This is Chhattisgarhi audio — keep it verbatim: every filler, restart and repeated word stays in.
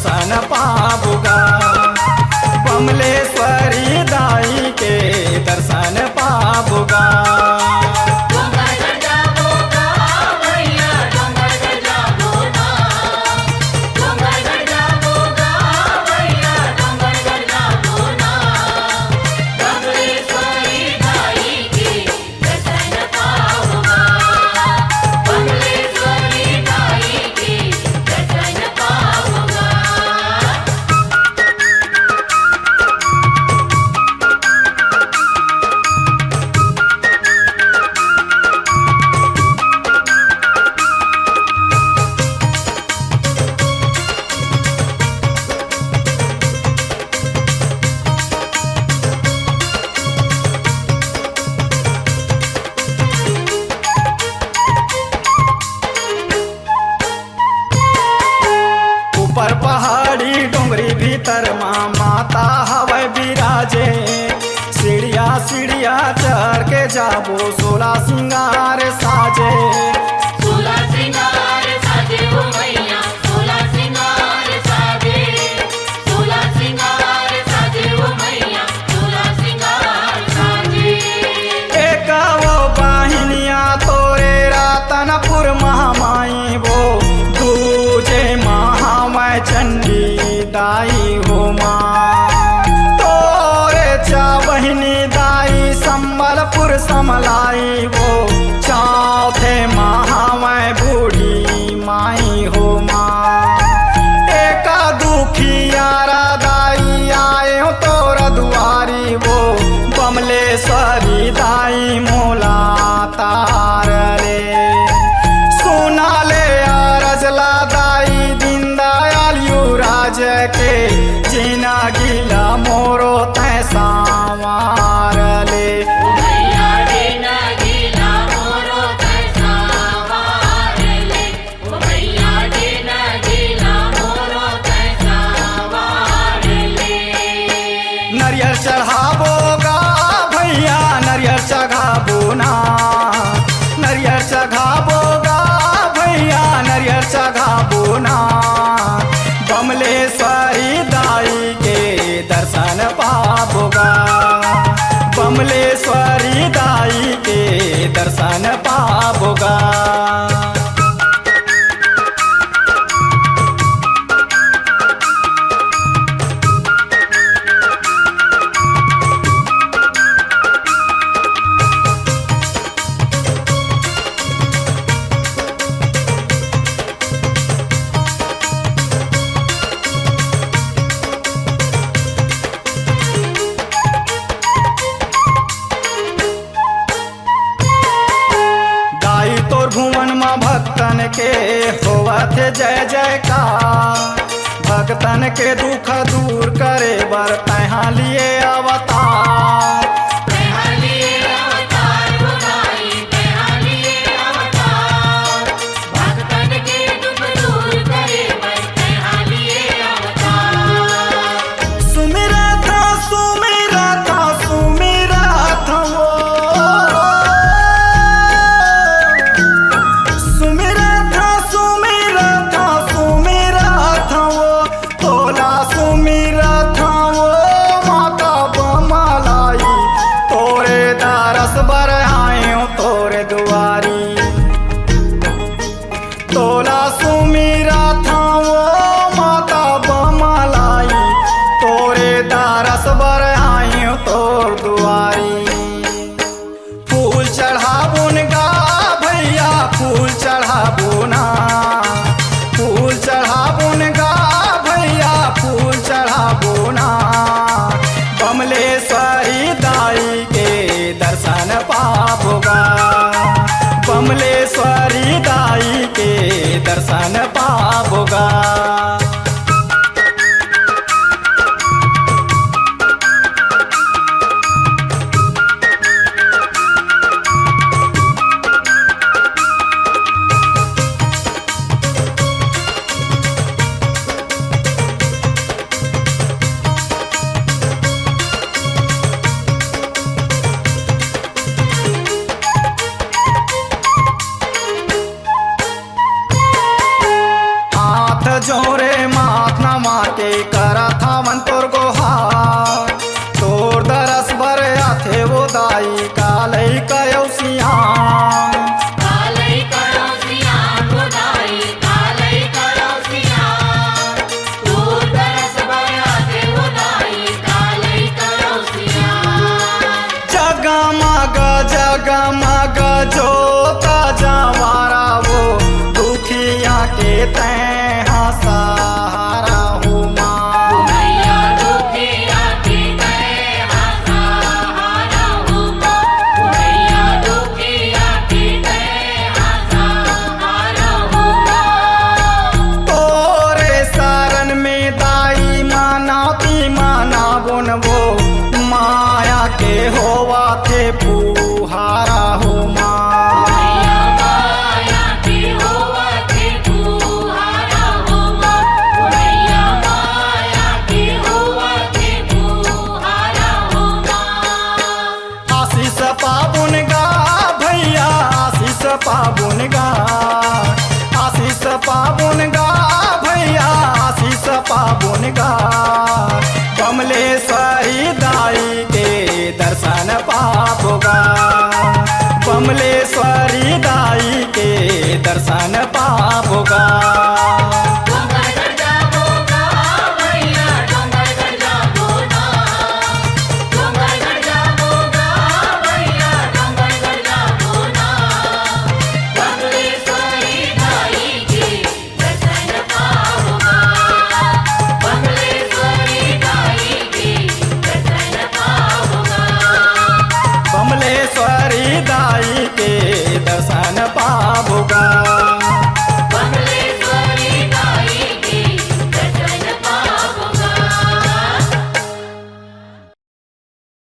दर्शन पाबो गा, बमलेश्वरी दाई के दर्शन पाबो गा। ऊपर पहाड़ी डोंगरी भीतर मा माता हवय बिराजे। सीढ़िया सीढ़िया चढ़ के जाबो, सोला सिंगार साजे। सोला सिंगार साजे ओ मैया, सोला सिंगार साजे। सोला सिंगार साजे ओ मैया, सोला सिंगार साजे। एक वो बहिनिया तोरे रतनपुर महामाई वो, दूजे महामाई चंडी दाई हो माँ। तोरे चा बहिनी दाई संबलपुर समलाई वो, चौथे महामाई बूढ़ी माई हो माँ। एका दुखियारा दाई आए हो तोरा दुआरी वो, बमलेश्वरी दाई मोला तार ले। सुना ले आरज ला दाई दीनदयाल युवराज के, जिनगी ला मोरो तैं संवार ले। ओ मैया, जिनगी ला मोरो तैं संवार ले। ओ मैया, जिनगी ला मोरो तैं संवार ले। नरियर चढ़ाबो गा भैया, नरियर चढ़ाबो ना। नरियर चढ़ाबो गा भैया, नरियर चढ़ाबो ना। बमलेश्वरी दाई के दर्शन पाबो गा। बमलेश्वरी दाई के दर्शन पाबो गा। दाई तोर भुवन म भक्तन के होवत हे जय जयकार। भक्तन के दुख दूर करे बर तैं हा लिए अवतार। तैं हा लिए अवतार ओ दाई, तैं हा लिए अवतार। भक्तन के दुख दूर करे बर तैं हा लिए अवतार। सुमिरत हँव, सुमिरत हँव, सुमिरत हँव ओ। सुमिरत हँव, सुमिरत हँव, सुमिरत हँव ओ। तोला सुमिरत हँव ओ, माता बमलाई के करत हवन तोर गोहार, तोर दरस बर आथे वो दाई, कालई कयौ सियान। कालई करो सियान वो दाई, कालई करो सियान। तोर दरस बर आथे वो दाई, कालई करो सियान। जगमग जगमग जोत जवारा वो, दुखिया के तैं हा सहारा हो माँ। भैया दुखिया के तैं हा सहारा हो माँ। भैया दुखिया के तैं हा सहारा हो माँ। तोरे शरण में दाई मानवती मानव बोनबो, माया के होवा थे पुहारा हो माँ। भैया माया के होवा थे पुहारा हो माँ। भैया माया के होवा थे पुहारा हो माँ। आशीष पाबुन गा भैया, आशीष पाबुन गा, आशीष पाबुन गा भैया, आशीष पाबुन गा। बमलेश्वरी दाई के दर्शन पाबो गा, बमलेश्वरी दाई के दर्शन